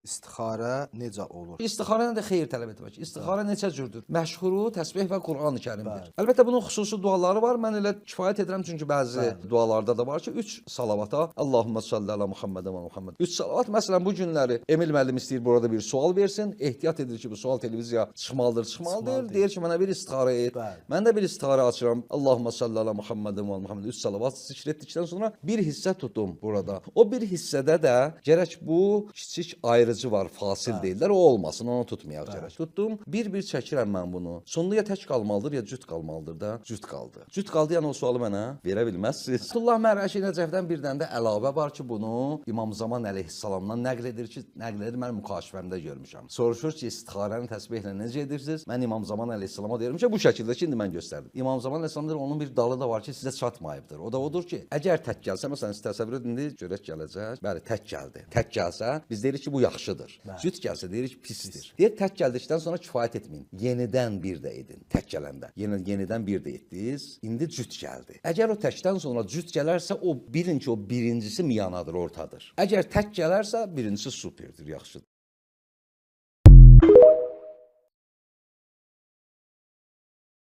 İstixarə necə olur? İstixarə də xeyir tələb etmək. İstixarə neçə cürdür? Məşhuru təsbeh və Qur'an-ı Kərimdir. Əlbəttə bunun xüsusi duaları var. Mən elə kifayət edirəm çünki bəzi dualarda da var ki, 3 salavata Allahümmə salli əla Muhammed və Muhammed. 3 salavat məsələn bu günləri Emil müəllim istəyir burada bir sual versin. Ehtiyat edir ki, bu sual televiziya çıxmalıdır, çıxmalıdır. Çıxmalı Deyir ki, mənə bir istixarə et. Bəli. Mən də bir istixarə açıram. Allahümmə salli əla Muhammed və Muhammed. 3 salavat zikr etdikdən sonra bir hissə tutum burada. O bir hissədə də gərək bu kiçik ayrıcı var, fasil deyirlər. O olmasın, onu tutmayaq gərək. Tutdum, bir-bir çəkirəm mən bunu. Sonda ya tək qalmalıdır, ya cüt qalmalıdır da. Cüt qaldı. Cüt qaldı, yəni o sualı mənə verə bilməzsiniz. Abdullah Mərəşi Nəcəfdən bir dənə də əlavə var ki, bunu İmam Zaman əleyhissalamdan nəql edir ki, nəql edir, mən mükaşifəmdə görmüşəm. Soruşur ki, istixarəni təsbehlə necə edirsiniz? Mən İmam Zaman əleyhissalama deyirəm ki, bu şəkildə ki, indi mən göstərdim. İmam Zaman əleyhissalam deyir, onun bir dalı da var ki, sizə çatmayıbdır. O da odur ki, əgər tək gəlsə, məsələn, siz təsəvvür edin, indi görək gələcək. Bəli, tək gəldi. Tək gəlsə, biz deyirik ki, bu yaxşıdır. Cüt gəlsə deyirik ki, pisdir. Deyir, tək gəldikdən sonra kifayət etməyin. Yenidən bir də edin. Tək gələndə. Yenidən bir də etdiniz. İndi cüt gəldi. Əgər o təkdən sonra cüt gələrsə, o bilin ki, o birincisi miyanadır, ortadır. Əgər tək gələrsə, birincisi superdir, yaxşıdır.